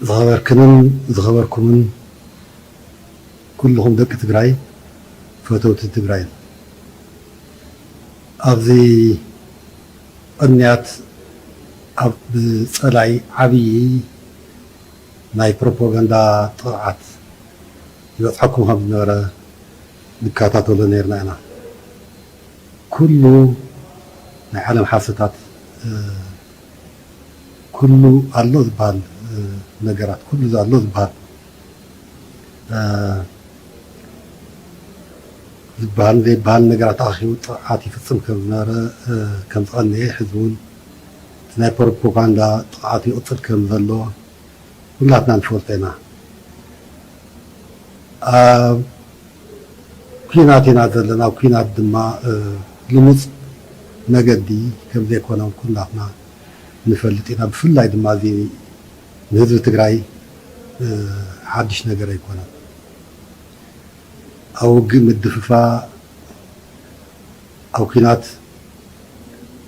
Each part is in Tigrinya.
ዝኸበርክንን ዝኸበርኩምን ኩልኹም ደቂ ትግራይ፣ ፈተውቲ ትግራይን፣ ኣብዚ ቅንያት ኣብ ብጸላይ ዓብዪ ናይ ፕሮፓጋንዳ ጥቕዓት ይበጽሐኩም ከም ዝነበረ ንከታተሎ ነይርና ኢና። ኩሉ ናይ ዓለም ሓሰታት፣ እ፣ ኩሉ ኣሎ ዝበሃል፣ እ፣ ነገራት፣ ኩሉ ኣሎ ዝበሃል፣ እ፣ ዝበሃል ዘይበሃል ነገራት ኣኺቡ ጥቕዓት ይፍጽም ከም ዝነበረ፣ እ፣ ከም ዝቐነየ፣ ሕዚ እውን እቲ ናይ ፕሮፓጋንዳ ጥቕዓት ይቕጽል ከም ዘሎ ኩላትና ንፈልጦ ኢና። ኣብ ኲናት ኢና ዘለና። ኣብ ኲናት ድማ፣ እ፣ ልሙጽ መገዲ ከም ዘይኮነ ኩላትና ንፈልጥ ኢና። ብፍላይ ድማ እዚ ንህዝቢ ትግራይ፣ እ፣ ሓድሽ ነገር ኣይኮነን። ኣብ ውግእ ምድፍፋእ፣ ኣብ ኲናት፣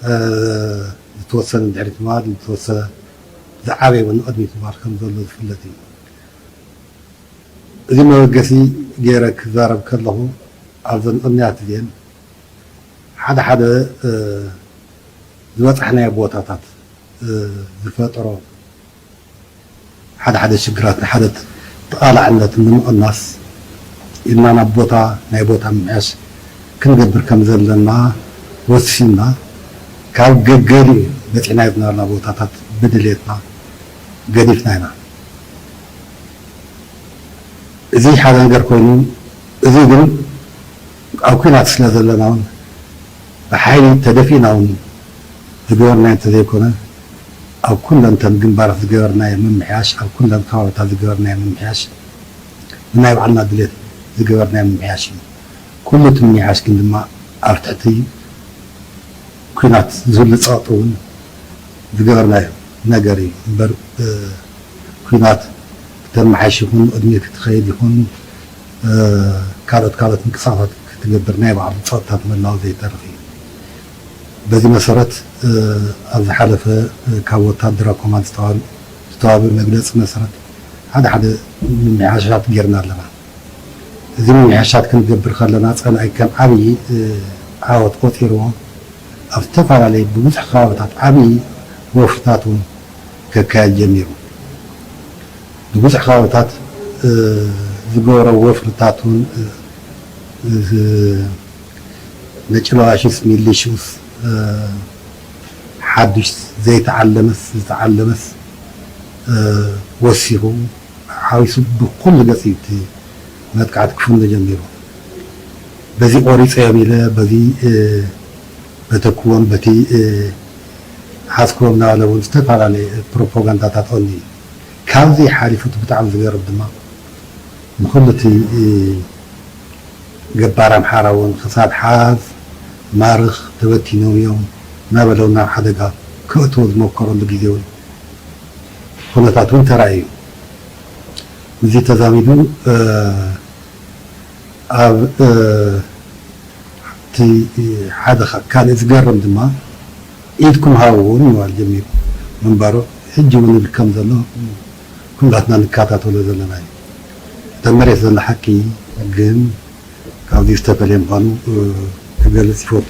እ፣ ዝተወሰነ ንድሕሪት ምባል፣ ዝተወሰነ ዝዓበየ እውን ንቕድሚት ምባል ከም ዘሎ ዝፍለጥ እዩ። እዚ መበገሲ ገይረ ክዛረብ ከለኹ፣ ኣብዘን ቅንያት እዚአን ሓደ ሓደ፣ እ፣ ዝበጻሕናዮ ቦታታት፣ እ፣ ዝፈጠሮ ሓደ ሓደ ሽግራት ንሓደ ተቓላዕነት ንምቕናስ ኢልና ናብ ቦታ፣ ናይ ቦታ ምምሕያሽ ክንገብር ከም ዘለና ወሲንና፣ ካብ ገገሊኡ በጺሕናዮ ዝነበርና ቦታታት ብድሌትና ገዲፍና ኢና። እዚ ሓደ ነገር ኮይኑ፣ እዚ ግን ኣብ ኲናት ስለ ዘለና እውን ብሓይሊ ተደፊእና እውን ዝገበርናዮ እንተዘይኮነ፣ ኣብ ኩለን እተን ግንባራት ዝገበርናዮ ምምሕያሽ፣ ኣብ ኩለን ከባቢታት ዝገበርናዮ ምምሕያሽ፣ ብናይ ባዕልና ድሌት ዝገበርናዮ ምምሕያሽ እዩ። ኩሉ እቲ ምምሕያሽ ግን ድማ ኣብ ትሕቲ ኲናት ዝህሉ ጸቕጢ እውን ዝገበርናዮ ነገር እዩ እምበር፣ እ፣ ኲናት ክተመሓይሽ ይኹን፣ ንቕድሚት ክትኸይድ ይኹን፣ እ፣ ካልኦት ካልኦት ምንቅስቓሳት ክትገብር ናይ ባዕሉ ጸቕጥታት ምህላው ዘይተርፍ እዩ። በዚ መሰረት፣ እ፣ ኣብ ዝሓለፈ፣ እ፣ ካብ ወታደራዊ ኮማንድ ዝተዋህበ፣ ዝተዋህበ መግለጺ መሰረት ሓደ ሓደ ምምሕያሻት ጌርና ኣለና። እዚ ምምሕያሻት ክንገብር ከለና ጸላኢ ከም ዓብዪ፣ እ፣ ዓወት ቆጺርዎ ኣብ ዝተፈላለየ ብብዙሕ ከባብታት ዓብዪ ወፍርታት እውን ከካየድ ጀሚሩ። ብብዙሕ ከባብታት፣ እ፣ ዝገበሮ ወፍርታት እውን፣ እ፣ ዝ-፣ ነጭ ለባሽስ ሚሊሽስ፣ እ፣ ሓዱሽ ዘይተዓለመስ ዝተዓለመስ፣ እ፣ ወሲኹ ሓዊሱ ብኩሉ ገጽ እዩ እቲ መጥቃዕቲ ክፍኖ ጀሚሩ። በዚ ቆሪጸዮም ኢለ፣ በዚ፣ እ፣ በተክዎን በቲ፣ እ፣ ሓዝክዎም እናበለ እውን ዝተፈላለየ ፕሮፓጋንዳታት ቀንዩ እዩ። ካብዚ ሓሊፉ እቲ ብጣዕሚ ዝገርም ድማ ንኹሉ እቲ፣ እ፣ ገባር ኣምሓራ እውን ክሳብ ሓዝ ማርኽ ተበቲኖም እዮም እናበለ እውን ናብ ሓደጋ ከእትዎ ዝመከረሉ ግዜ እውን ኩነታት እውን ተራእዩ። እዚ ተዛሚዱ፣ እ፣ ኣብ፣ እ፣ እቲ ሓደ ካ-፣ ካልእ ዝገርም ድማ ኢድኩም ሃብዎ ምባል ጀሚሩ ምንባሩ ሕጂ እውን ይብል ከም ዘሎ ኩላትና ንከታተሎ ዘለና እዩ። እታ መሬት ዘላ ሓቂ ግን ካብዚ ዝተፈልየ ምዃኑ፣ እ፣ ክገልጽ ይፈቱ።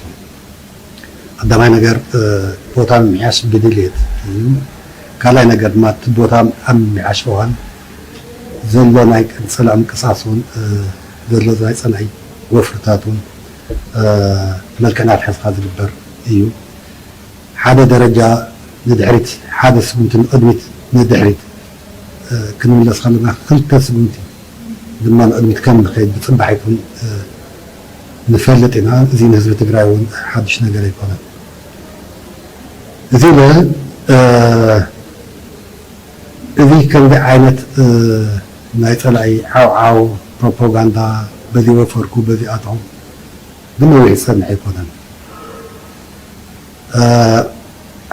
ቀዳማይ ነገር፣ እ፣ ቦታ ምምሕያሽ ብድልየት እዩ። ካልኣይ ነገር ድማ እቲ ቦታ ኣብ ምምሕያሽ እዋን ዘሎ ናይ ጸላኢ ምንቅስቓስ እውን፣ እ፣ ዘሎ ናይ ጸላኢ ወፍርታት እውን፣ እ፣ መልክዕ እናትሓዝካ ዝግበር እዩ። ሓደ ደረጃ ንድሕሪት፣ ሓደ ስጉምቲ ንቕድሚት ንድሕሪት፣ እ፣ ክንምለስ ከለና ክልተ ስጉምቲ ድማ ንቕድሚት ከም ንኸይድ ብጽባሒት እውን፣ እ፣ ንፈልጥ ኢና። እዚ ንህዝቢ ትግራይ እውን ሓድሽ ነገር ኣይኮነን። እዚ ኢለ፣ እ፣ እዚ ከምዚ ዓይነት፣ እ፣ ናይ ጸላኢ ዓውዓው ፕሮፓጋንዳ በዚ ወፈርኩ በዚ ኣትኹ ብነዊሕ ዝጸንሕ ኣይኮነን። እ፣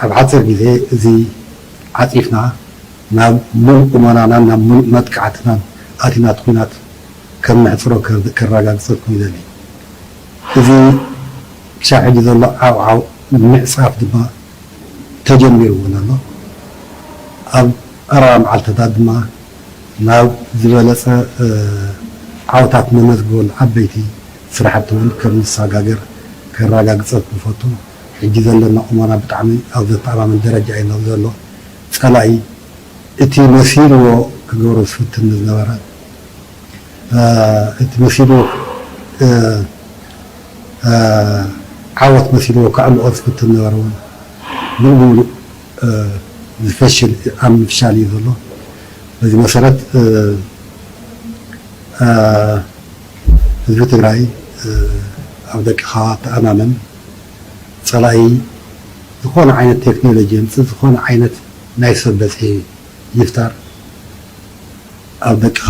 ኣብ ሓፂር ግዜ እዚ ዓፂፍና ናብ ሙሉእ ቁመናናን ናብ ሙሉእ መጥቃዕትናን ኣቲና እቲ ኲናት ከም ነሕፅሮ ከ-፣ ከረጋግፀልኩም ይደሊ። እዚ ክሳብ ሕጂ ዘሎ ዓውዓው ምዕፃፍ ድማ ተጀሚሩ እውን ኣሎ። ኣብ ቀረባ መዓልትታት ድማ ናብ ዝበለጸ ዓወታት ነመዝግበሉ ዓበይቲ ስራሕቲ እውን ከም ንሰጋገር ከረጋግጸልኩም እፈቱ። ሕጂ ዘለና ቁመና ብጣዕሚ ኣብ ዘተኣማምን ደረጃ እዩ ዘሎ። ጸላኢ እቲ መሲልዎ ክገብሮ ዝፍትን ዝነበረ እቲ መሲሉ ዓወት መሲልዎ ከዕልቆ ዝፍትን ነበረ እውን ሙሉእ ብሙሉእ ዝፈሽል ኣብ ምፍሻል እዩ ዘሎ። በዚ መሰረት ህዝቢ ትግራይ ኣብ ደቅኻ ተኣማመን። ፀላኢ ዝኾነ ዓይነት ቴክኖሎጂ የምፅእ፣ ዝኾነ ዓይነት ናይ ሰብ በዝሒ ይፍጠር፣ ኣብ ደቅኻ፣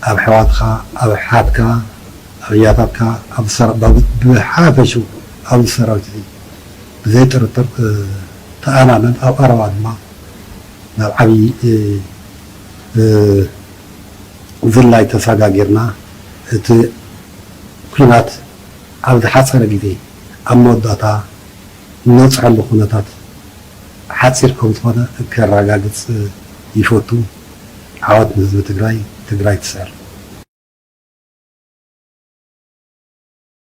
ኣብ ኣሕዋትካ፣ ኣብ ኣሓትካ፣ ኣብ ኣያታትካ፣ ኣብ ሰራ-፣ ብሓፈሽኡ ኣብዚ ሰራዊት እዚ ብዘይ ጥርጥር ተኣማመን። ኣብ ቀረባ ድማ ናብ ዓብዪ ዝላይ ተሰጋጊርና እቲ ኲናት ኣብ ዝሓፀረ ግዜ ኣብ መወዳእታ እንበፅሐሉ ኩነታት ሓፂር ከም ዝኾነ ከረጋግፅ ይፈቱ። ዓወት ንህዝቢ ትግራይ። ትግራይ ትስዕር።